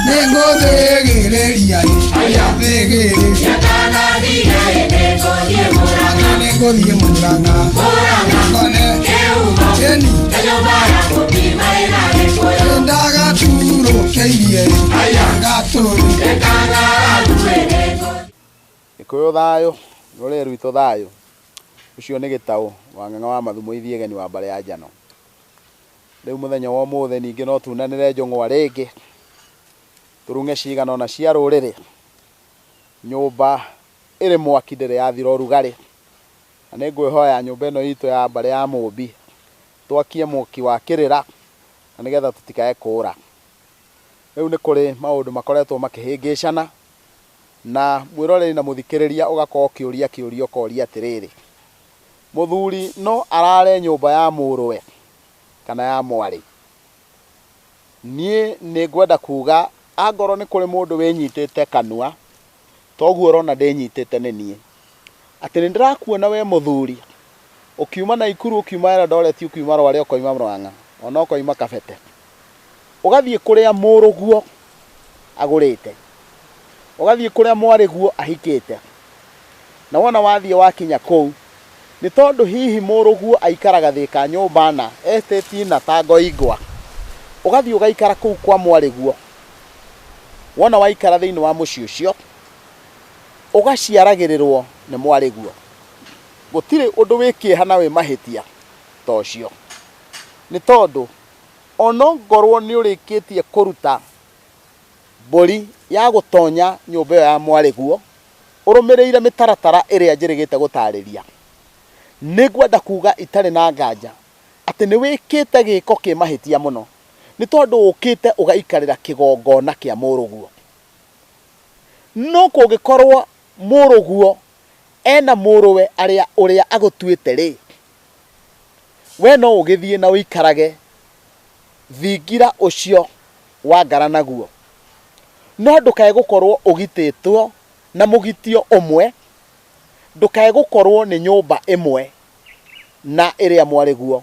Nĩngũthĩgĩrĩria thĩgĩrĩria nĩngũthiĩ Murang'a ngone ĩni ndagaturũkĩirie gatũrũ. Gĩkũyũ thayũ, rũrĩrĩ rwitũ thayũ. Ũcio nĩ Gĩtaũ wa Ng'ang'a wa Mathumo Ithiegeni wa mbarĩ ya Njano. Rĩu mũthenya wa ũmũthĩ ningĩ no tunanĩre njũng'wa rĩngĩ, tũrung'e cigana ũna cia rũrĩrĩ. Nyũmba ĩrĩ mwaki ndĩrĩ yathira ũrugarĩ, na nĩ ngwĩhoya nyũmba ĩno itũ ya mbarĩ ya Mũmbi twakie mwaki wa kĩrĩra na nĩgetha tũtikae kũũra. Rĩu nĩ kũrĩ maũndũ makoretwo makĩhĩngĩcana na mwĩroreri na mũthikĩrĩria ũgakorwo ũkĩũria kĩũria ũkoria atĩrĩrĩ, mũthuri no arare nyũmba ya mũrũwe kana ya mwarĩ? Niĩ nĩ ngwenda kuga angorwo nĩ kũrĩ mũndũ wĩnyitĩte kanua toguo ũrona ndĩnyitĩte nĩ niĩ. Atĩ nĩ ndĩrakuona we mũthuri ũkiuma Naikuru, ũkiuma Eldoret, ũkiuma Rware, ũkoima Murang'a ona ũkoima Kabete, ũgathiĩ kũrĩa mũrũguo agũrĩte, ũgathiĩ kũrĩa mwarĩguo ahikĩte, na wona wathiĩ wakinya kũu, nĩ tondũ hihi mũrũguo aikaraga Thĩka nyũmba na estate na ta Ngoingwa, ũgathiĩ ũgaikara kũu kwa mwarĩguo. Wona waikara thĩinĩ wa mũciĩ ũcio, ũgaciaragĩrĩrwo nĩ mwarĩguo. Gũtirĩ ũndũ wĩ kĩeha na wĩ mahĩtia ta ũcio. Nĩ tondũ onongorwo nĩ ũrĩkĩtie kũruta mbũri ya gũtonya nyũmba ĩyo ya mwarĩguo, ũrũmĩrĩire mĩtaratara ĩrĩa njĩrĩgĩte gũtarĩria, nĩngwenda kuga itarĩ na nganja atĩ nĩ wĩkĩte gĩko kĩ mahĩtia mũno, nĩ tondũ ũkĩte ũgaikarĩra kĩgongona kĩa mũrũguo. No kũngĩkorwo mũrũguo ena mũrũwe arĩa ũrĩa agũtuĩte-rĩ, we no ũgĩthiĩ na ũikarage thingira ũcio wa ngara naguo. No ndũkae gũkorwo ũgitĩtwo na mũgitio ũmwe, ndũkae gũkorwo nĩ nyũmba ĩmwe na ĩrĩa mwarĩguo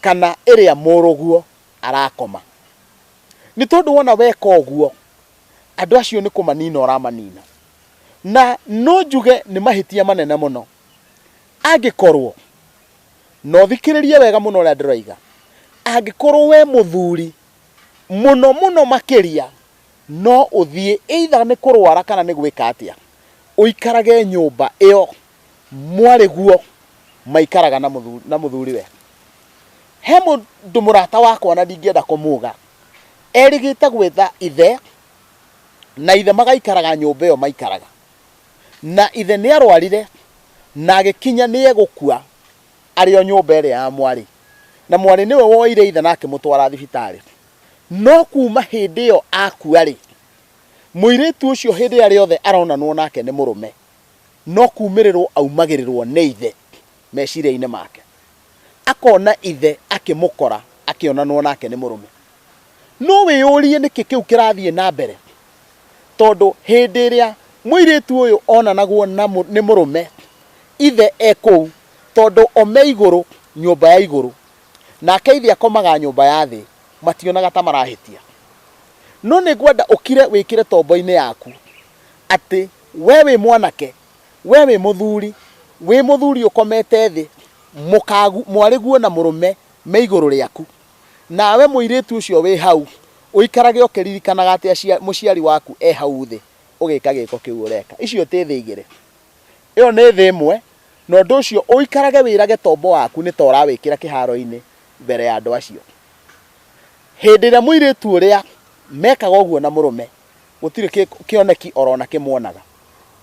kana ĩrĩa mũrũguo arakoma. Nĩ tondũ wona weka ũguo, andũ acio nĩ kũmanina ũramanina. Na no njuge nĩ mahĩtia manene mũno angĩkorwo, na ũthikĩrĩrie wega mũno ũrĩa ndĩroiga, angĩkorwo we mũthuri mũno mũno makĩria no ũthiĩ either nĩ kũrwara kana nĩ gwĩka atĩa, ũikarage nyũmba ĩyo mwarĩguo maikaraga na mũthuriwe. He mũndũ mũrata wakwa na ndingĩenda kũmuga, erĩgĩte gwetha ithe na ithe magaikaraga nyũmba ĩyo maikaraga. Na ithe nĩ arwarire na agĩkinya nĩ egũkua arĩ o nyũmba ĩrĩa ya mwarĩ. Na mwarĩ nĩwe woire ithe na akĩmũtwara thibitarĩ. No kuma hĩndĩ ĩyo akua-rĩ, mũirĩtu ũcio hĩndĩ ĩrĩa rĩothe aronanwo nake nĩ mũrũme, no kumĩrĩrwo aumagĩrĩrwo nĩ ithe meciria-inĩ make. Akona ithe akĩmũkora akĩonanwo nake nĩ mũrũme. No wĩyũrie nĩkĩ kĩu kĩrathiĩ na mbere, tondũ hĩndĩ ĩrĩa mũirĩtu ũyũ onanagwo na nĩ mũrũme, ithe e kũu, tondũ o me igũrũ, nyũmba ya igũrũ, nake ithe akomaga nyũmba ya thĩ, mationaga ta marahĩtia. No nĩ ngwenda ũkire wĩkĩre tombo-inĩ yaku atĩ we wĩ mwanake, we wĩ mũthuri, wĩ mũthuri ũkomete thĩ, mũkagu, mwarĩguo na mũrũme me igũrũ rĩaku. Nawe mũirĩtu ũcio wĩ hau, ũikarage ũkĩririkanaga atĩ mũciari waku e hau thĩ ũgĩka gĩko kĩu ũreka. Icio ti thĩ igĩrĩ. Ĩyo nĩ thĩ ĩmwe, na ũndũ ũcio ũikarage wĩrage tombo waku nĩ ta ũrawĩkĩra kĩharo-inĩ mbere ya andũ acio. Hĩndĩ ĩrĩa mũirĩtu ũrĩa mekaga ũguo na mũrũme, gũtirĩ kĩoneki oro na kĩmwe onaga.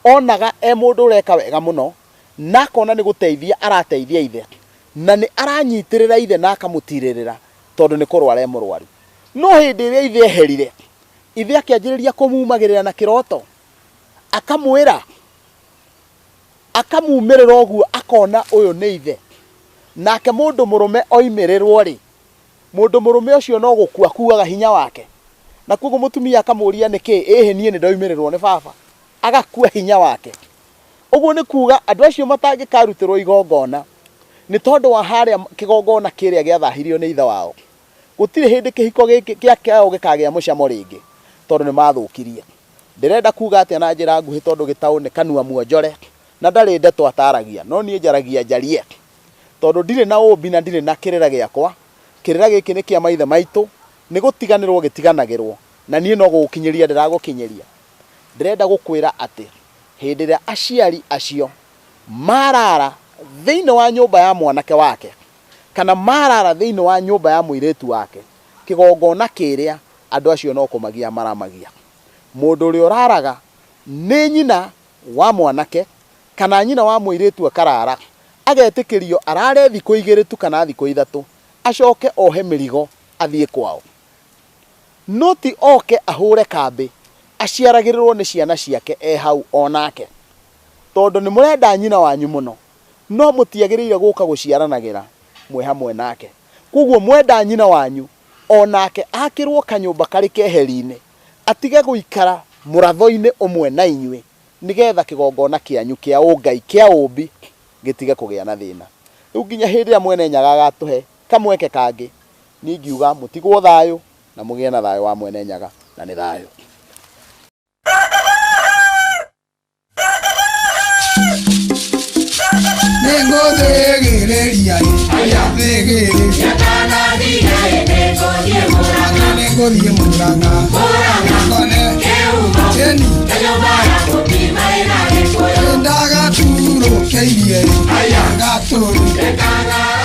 Onaga e mũndũ ũreka wega mũno, na akona nĩ gũteithia arateithia ithe, na nĩ aranyitĩrĩra ithe na akamũtirĩrĩra tondũ nĩ kũrwara e mũrwaru. No hĩndĩ ĩrĩa ithe eherire, ithe akĩanjĩrĩria kũmumagĩrĩra na kĩroto, akamwĩra, akamumĩrĩra ũguo akona ũyũ nĩ ithe. Nake mũndũ mũrũme oimĩrĩrwo rĩ, mũndũ mũrũme ũcio no gũkua akuaga hinya wake. Na koguo mũtumia akamũria nĩkĩ, ĩhĩ niĩ nĩ ndoimĩrĩrwo nĩ baba. Agakua hinya wake. Ũguo nĩ kuga andũ acio matangĩkarutĩrwo igongona nĩ tondũ wa harĩa kĩgongona kĩrĩa gĩathahirio nĩ ithe wao. Gũtirĩ hĩndĩ kĩhiko gĩkĩ kĩa kĩao gĩkagĩa mũcamo rĩngĩ tondũ nĩ mathũkirie. Ndĩrenda kuga atĩa na njĩra nguhĩ tondũ gĩtaũ nĩ kanua muonjore na ndarĩ ndeto ataragia, no niĩ njaragia njarie tondũ ndirĩ na ũmbi na ndirĩ na kĩrĩra gĩakwa. Kĩrĩra gĩkĩ nĩ kĩa maithe maitũ, nĩ gũtiganĩrwo gĩtiganagĩrwo, na niĩ no gũgũkinyĩria ndĩragũkinyĩria. Ndĩrenda gũkwĩra atĩ hĩndĩ ĩrĩa aciari acio marara thĩinĩ wa nyũmba ya mwanake wake kana marara thĩinĩ wa nyũmba ya mũirĩtu wake, kĩgongona kĩrĩa andũ acio no kũmagia maramagia. Mũndũ ũrĩa ũraraga nĩ nyina wa mwanake kana nyina wa mũirĩtu akarara, agetĩkĩrio arare thikũ igĩrĩ tu kana thikũ ithatũ, acoke ohe mĩrigo athiĩ kwao. No ti oke ahũre kambĩ aciaragĩrĩrwo nĩ ciana ciake e hau onake. Tondũ nĩ mũrenda nyina wanyu mũno, no mũtiagĩrĩire gũka gũciaranagĩra mwĩ hamwe nake. Koguo mwenda nyina wanyu onake akĩrwo kanyũmba karĩ keheri-inĩ, atige gũikara mũratho-inĩ ũmwe na inyuĩ, nĩgetha kĩgongona kĩanyu kĩa ũngai kĩa ũmbi gĩtige kũgĩa na thĩna. Rĩu nginya hĩndĩ ĩrĩa Mwene Nyaga agatũhe kamweke kangĩ, niĩ ingiuga mũtigwo thayũ na mũgĩe na thayũ wa Mwene Nyaga, na nĩ thayũ. Nĩngũthĩgĩrĩria thĩgĩrĩ nĩngũthiĩ Murang'a ngone ĩni ndagaturũkĩirie gatũrũ.